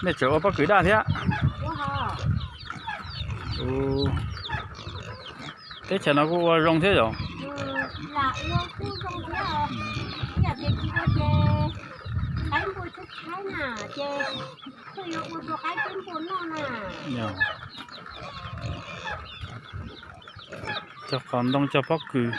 Nej tseem ua pob kws daj thiab? Teb chaws no kuj ua zoo thiab yom? Cog qos ntoo cog pob kws.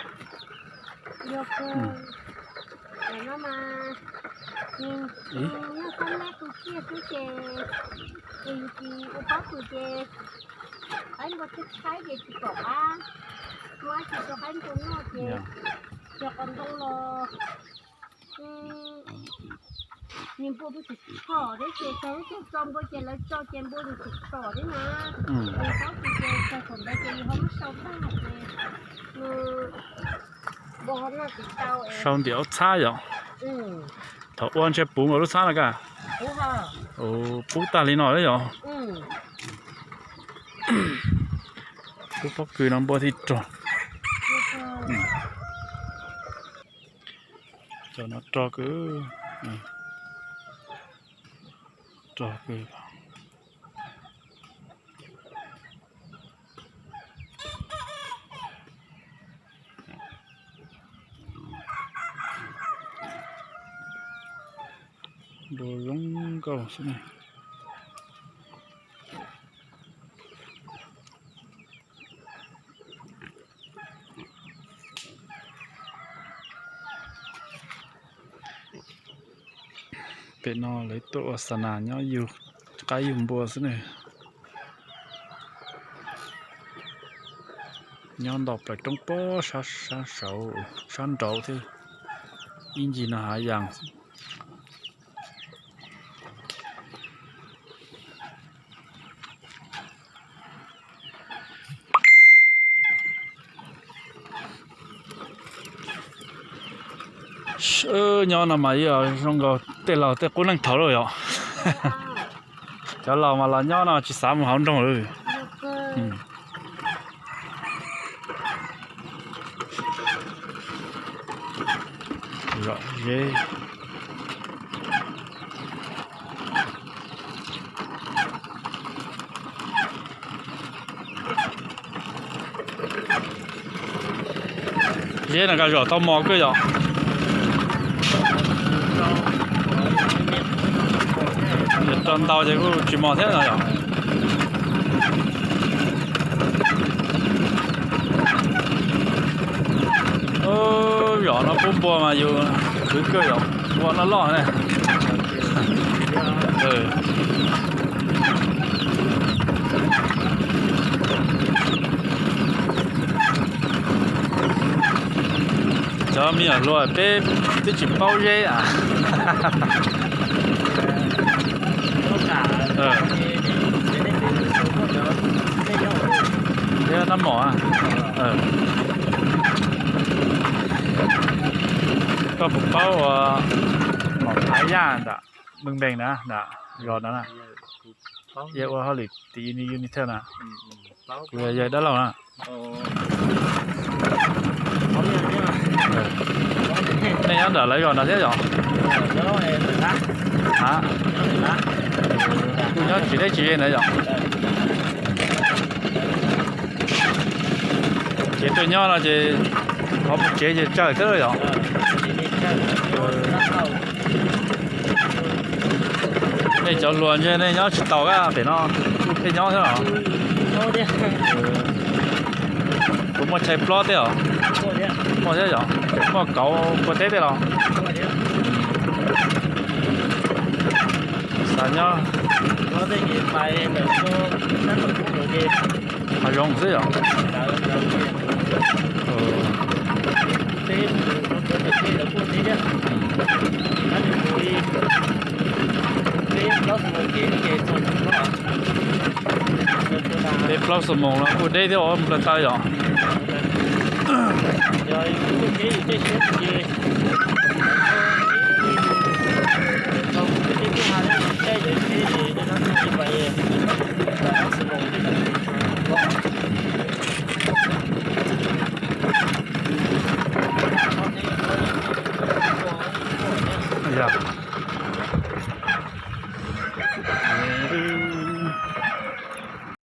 Sau ntiam lub txhab yom? Thaum ua ntshe puv nkaus lub txhab no ka. Pub tag li no yom? Pub pob kws no npua thiaj rog. Cov no rog kawg, rog kawg. Npua zoo nkauj xwb ne. Pem no lawv tuaj ua xa nas nyob yug qaib yug npua xwb ne. Nyob nto plaws roob pob sab saud, sab nraud thiab. Ib ncig no hav yas. Nyob no mas zoo nkaus tej laus tej qub neej thaud lawm yom. Cov laus mas los nyob no tsis xav mus hauv nroog lawm. Zom zeb. Zeb no ka zom tau mos kawg yom. Rau ntau ces kuj tsis mos thiab no yom. Zos no pub npua mas yus khwv kawg yom, npua loj loj ne. Cov me nyuam hluas peb twb tsis paub zeb a. Thiab nab mom. Koj puas paub ua mom Thaiv Yaj ntawm Meej Npees na, zos no na? Yog ua hauj lwm tim uni Unitel na. Kuv yog yawg dab laug na. Nej nyob nram lawv zos no thiab yom? Kuj nyob tsis deb tsis ze ntawd yom? Ces tuaj nyob no ces qhov mus tsev ces tsawg xwb yom? Nej cov hluas ntshe nej nyob tsis tau kab pem no, kuj pheej nyob thiab los? Kuv muaj chaw plob thiab os. Muaj thiab yom? Muaj kauv pua teb thiab los? Xav nyob hav zoov xwb yom? Peb plaub xuab moos no kuj deb thiab os, npla taw yom? Yog.